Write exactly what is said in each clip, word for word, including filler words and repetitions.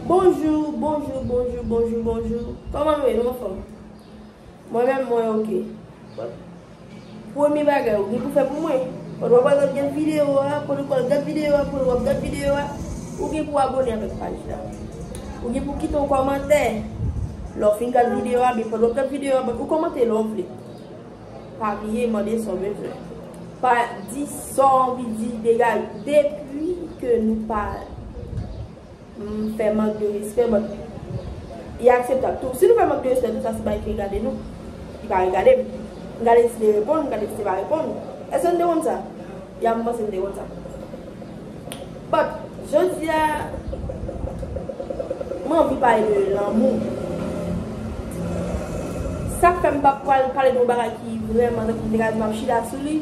Bonjou, bonjou, bonjou, bonjou, bonjou. Kòman nou ye? Nou anfòm? Mwen menm, mwen oke. Bon. Premye bagay, ou gen pou fè pou mwen. Pandan w ap gad videyo a, pandan w ap gad videyo a, pandan w ap gad videyo a, ou gen pou abòne avèk paj la. Ou gen pou kite yon kòmantè. Lè w fin gad videyo a, men pandan w ap gad videyo a, ou kòmante lè w vle. Pa bliye mande sa w bezwen. Pa di sa w anvi di, degaje. Depi ke nou pa m fè mank de respè, but li akseptab tou. Si nou fè mank de respè tou, sa se bagay ki regade nou. Li pa regade m. M ka deside reponn, m ka deside pa reponn. Èske n te konn sa? Ya, m panse n te konn sa. But, jodi a, m anvi pale de lanmou. Sa k fè m p ap pral pale de yon bagay ki vrèman, tankou m te ka di m ap chita sou li,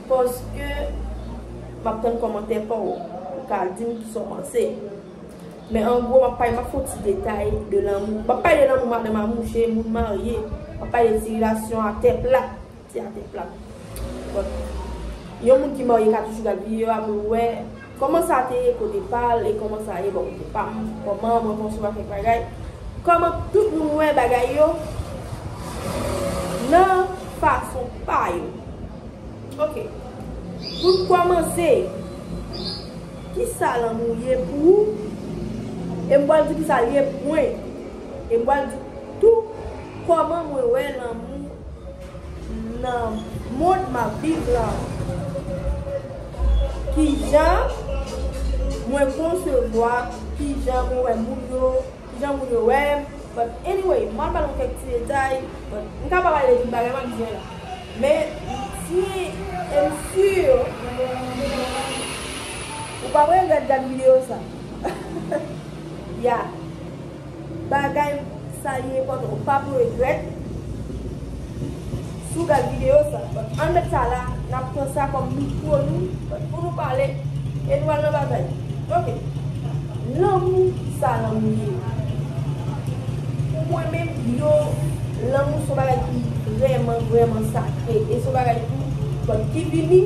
paske m ap tann kòmantè pa w, ou ka di m kisa w panse. Men an gwo, m ap pale, m ap fè yon ti detay de lanmou. M ap pale de lanmou madanm a mouche, moun marye. M ap pale de ti relasyon atè plat. Ti atè plat. Bon. Yon moun ki marye ka toujou gad videyo a pou l wè kòman sa te ye kote pa l e kòman sa ye bò kote pa m. Kòman mwen konsevwa kèk bagay. Kòman tout moun wè bagay yo nan fason pa yo. Ok. Pou n kòmanse, kisa lanmou ye pou ou? E m pral di kisa l ye pou mwen. E m pral di tou kòman mwen wè lanmou nan mond m ap viv la. Kijan mwen konsevwa, kijan mwen wè moun yo, kijan moun yo wè m. But anyway, m ap pale yon kèk ti detay, but m ka pa pale de tout bagay m ap di la. Men, si, e m si, ou p ap regrèt gad videyo sa. Ya. Bagay sa li enpòtan, ou p ap regrèt si w gad videyo sa. But ann met sa la, n ap pran sa kòm mikwo nou, but pou nou pale, e nou al nan bagay. Ok. Lanmou, kisa lanmou ye? Pou mwen menm, yo, lanmou se yon bagay ki vrèman, vrèman sakre. E se yon bagay tou, but ki vini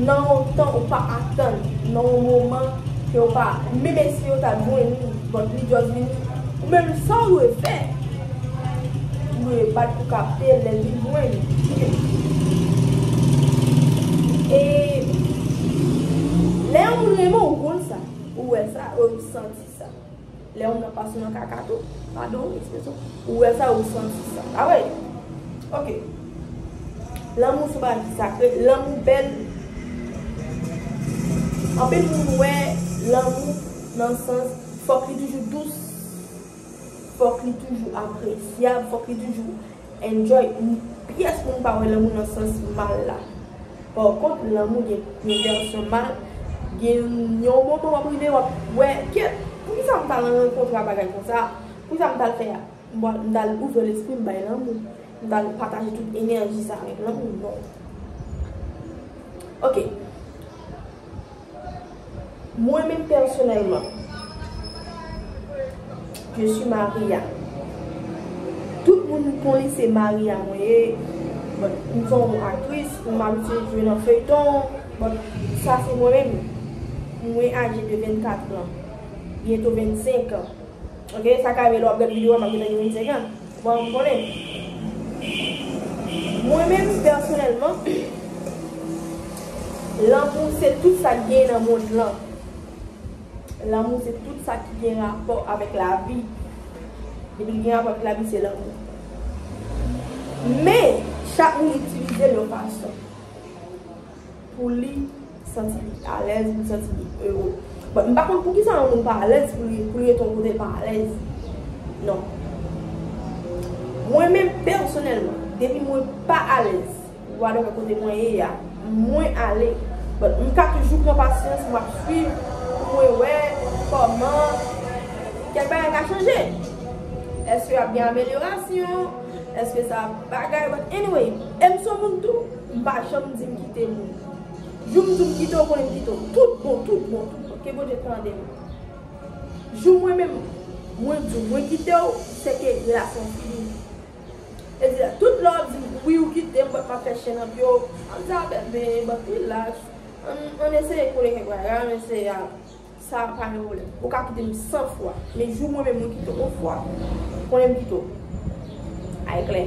nan yon tan ou pa atann, nan yon moman ke w pa menm eseye w ta jwenn li, but li just vini. Ou menm sa w dwe fè, ou dwe bat pou w kapte l lè l vin jwenn li. E lè yon moun renmen w, ou konn sa, ou wè sa, ou santi sa. Lè yon moun ap pase w nan kaka tou, padon ekspresyon, ou wè sa, ou santi sa. Pa vre? Ok. Lanmou se yon bagay ki sakre, lanmou bèl. Anpil moun wè lanmou nan sans fòk li toujou dous, fòk li toujou apresyab, fòk li toujou enjoy. Pyès moun pa wè lanmou nan sans mal la. Pa kont, lanmou gen yon vèsyon mal, gen yon moman w ap rive, w ap wè, kèt, poukisa m t al rankontre a bagay konsa? Poukisa m t al fè a? M t al ouvri lespri m bay lanmou. M t al pataje tout enèji sa avèk lanmou. Non. Ok. Mwen menm pèsonèlman, je suis Maria. Tout moun konn li se Maria mwen ye. Bon, m se yon aktris, m abitye jwe nan feyton. Bon, sa se mwen menm. Mwen aje de vennkat an, byento vennsenk an. Ok, sa ka rive lè w ap gade videyo a, m ap gentan gen vennsenk an. Bon, m konnen. Mwen menm, pèsonèlman, lanmou se tout sa k genyen nan mond lan. Lanmou se tout sa ki gen rapò avèk lavi. Depi l gen rapò avèk lavi, se lanmou. Men, chak moun itilize l yon fason pou li santi li alèz, pou li santi li ere. Bon, m pa konn poukisa yon moun pa alèz pou li, pou li rete yon kote l pa alèz. Non. Mwen menm, pèsonèlman, depi mwen pa alèz, wadòkè kote mwen ye a, mwen ale. But m ka toujou pran pasyans, m ap swiv pou mwen wè kòman kèk bagay ka chanje. Èske y ap gen amelyorasyon? Èske sa bagay? But anyway, e m se yon moun tou, m pa janm di m kite moun. Jou m di w m kite w, konnen m kite w. Tout bon, tout bon, tout bon. Ke Bondye tande m. Jou mwen menm, mwen di w, mwen kite w, se ke relasyon fini. E di la, tout lè w di m, wi, ou kite m, but m ap fè chen nan pye w, m ap di, a, bebe, but relax. Ann, ann eseye kole kèk bagay, ann eseye a. Sa pa gen pwoblèm. Ou ka kite m san fwa. Men jou mwen menm mwen kite w yon fwa, konnen m kite w. Ay klè.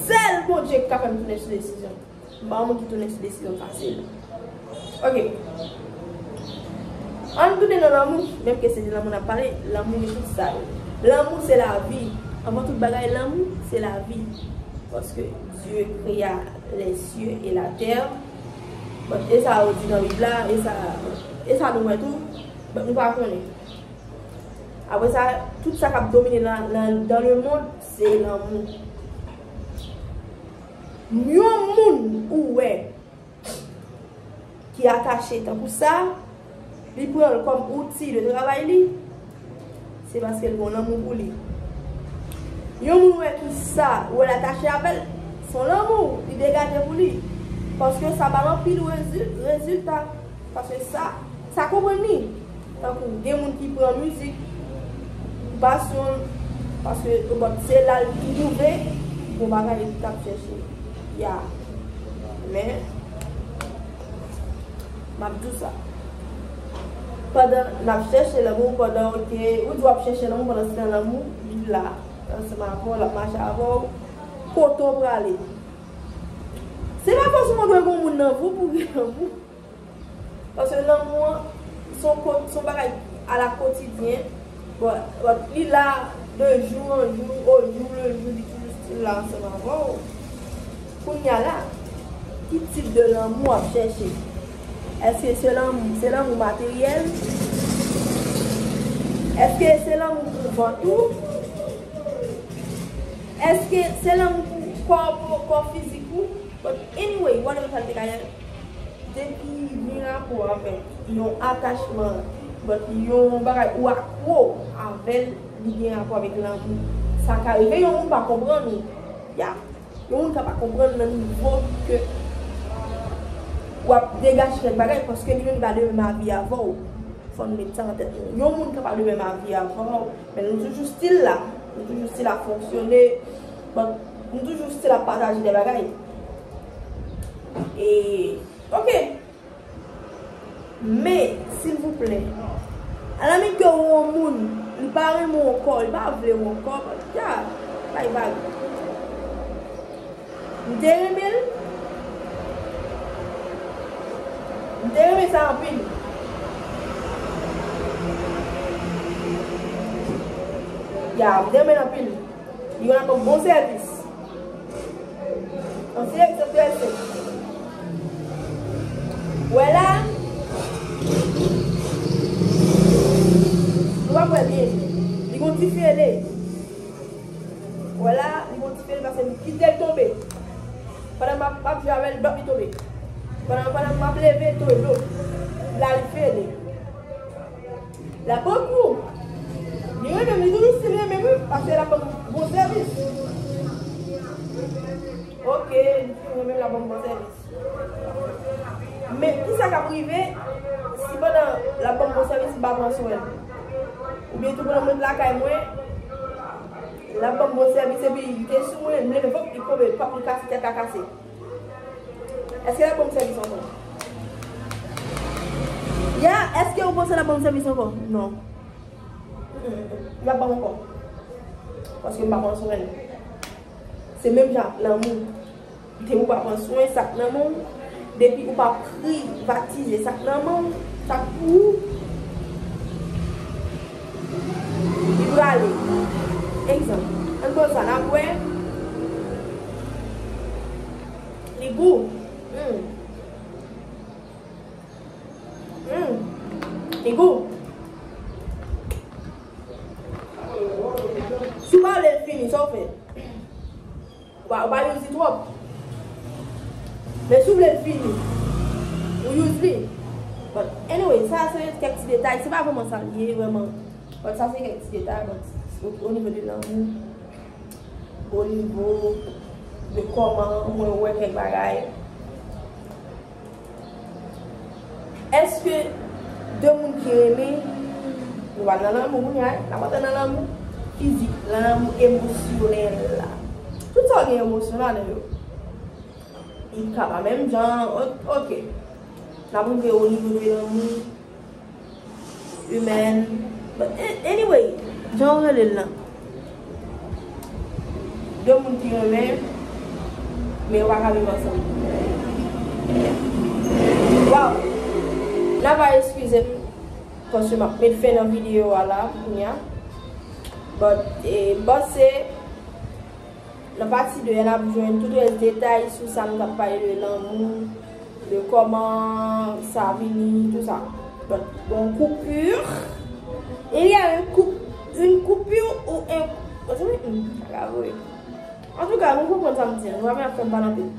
Sèl Bondye ki ka fè m tounen sou desizyon. M pa yon moun ki tounen sou desizyon fasil. Ok. Ann tounen nan lanmou, menm ke se de lanmou n ap pale, lanmou gen tout sa yo. Lanmou se lavi. Anvan tout bagay, lanmou se lavi. Paske Dieu créa les cieux et la terre. Bon, e sa yo di nan Bib la, e sa, e sa nou wè tou, bon, nou pa konnen. Apre sa, tout sa k ap domine nan, nan, dans le monde, se lanmou. Yon moun ou wè ki atache tankou sa, li pran l kòm outi de travay li, se paske l gen lanmou pou li. Yon moun wè ki sa, wè l atache avè l, se yon lanmou li degaje pou li. Paske sa ba l anpil rezi-, rezilta. Paske sa, sa konprann li. Tankou gen moun ki pran mizik pou pasyon l, paske bon, se la l twouve bon bagay li t ap chèche. Ya. Men, m ap di w sa. Pandan n ap chèche lanmou, pandan, ok, ou di w ap chèche lanmou, pandan se tan lanmou, li la, ansanm avè w, l ap mache avè w, kote w prale. Se pa fòseman dwe gen yon moun nan vi w pou gen lanmou. Paske lanmou an, se yon ko-, se yon bagay a la kotidyen. Bon, bon, li la de jou an jou, au jour le jour, li toujou still la ansanm avè w. Kounye a la, ki tip de lanmou w ap chèche? Èske se lanmou, se lanmou materyèl? Èske se lanmou pou vant ou? Èske se lanmou pou kò, pou kò fizik ou? But anyway, whatever sa l te ka ye, depi gen rapò avèk yon atachman, but yon bagay ou akwo avè l, li gen rapò avèk lanmou. Sa ka rive yon moun pa konprann ou. Ya. Yon moun ka pa konprann nan nivo ke w ap degaje kèk bagay, paske li menm li pa de menm avi avè w. Fò n met sa nan tèt nou. Yon moun ka pa de menm avi avè w, men nou toujou still la. Nou toujou still ap fonksyone. Bon, nou toujou still ap pataje de bagay. E, ok. Men, silvouplè, alanmit ke w wè yon moun, li pa renmen w ankò, li pa vle w ankò, ya, bay vag. M te renmen l. M te renmen sa anpil. Ya, m te renmen l anpil. Li konn ap ban m bon sèvis. Yon ti egzanp trè senp. Wè la, nou p ap wè byen. Li gon ti fele. Wè la, li gon ti fele paske m kite l tonbe. Pandan m ap, m ap jwe avè l, dòt li tonbe. Pandan, pandan m ap leve, l tonbe, blop. La, li fele. L ap pran kou. Li renmen m, li toujou still renmen m, wi, paske l ap ban m bon sèvis. Ok, li toujou renmen m, l ap ban m bon sèvis. Men, kisa k ap rive si pandan l ap ban m bon sèvis, m pa pran swen l? Oubyen tou pandan mwen t lakay mwen, l ap ban m bon sèvis, epi li te sou mwen, m leve, vòp, li tonbe, pap li kase, tèt la kase. Èske l ap ban m sèvis ankò? Ya, èske ou panse l ap ban m sèvis ankò? Non. Mm, mm, mm. Li p ap ban m ankò. Paske m pa pran swen l. Se menm jan ak lanmou. Depi ou pa pran swen sa k nan men w, depi ou pa privatize sa k nan men w, sa k pou ou, li prale. Egzanp, ann pran sa, n a bwè, li gou. Hmm. Hmm. Li gou. Si w pa vle l fini, sa w fè? Ou pa, ou pa use li twòp. Men si w vle l fini, ou use li. But anyway, sa se kèk ti detay. Se pa vrèman sa l ye, vrèman. But sa se kèk ti detay, but o, o nivo de lanmou, o nivo de kòman mwen wè kèk bagay. Èske de moun ki renmen, nou pral nan lanmou kounye a, n ap antre nan lanmou fizik, nan lanmou emosyonèl la. Tout sa w gen emosyon ladan yo. Li ka pa menm jan, o-, ok. N ap rive o nivo de lanmou Humaine. But a- anyway, jan w rele l lan. De moun ki renmen, men yo pa ka viv ansanm. Waw! N ap eskize m, paske m ap met fen nan videyo a la, kounye a. But, eh, m panse, nan pati de a, n ap jwenn tout rès detay sou sa m t ap pale de lanmou, de kòman sa vini, tou sa. But, bon, coupure. Il y a une coup- une coupure ou un- hmm, sa ka voye. Antouka, nou konprann sa m di an. Nou pa vin ap fè m pale anpil.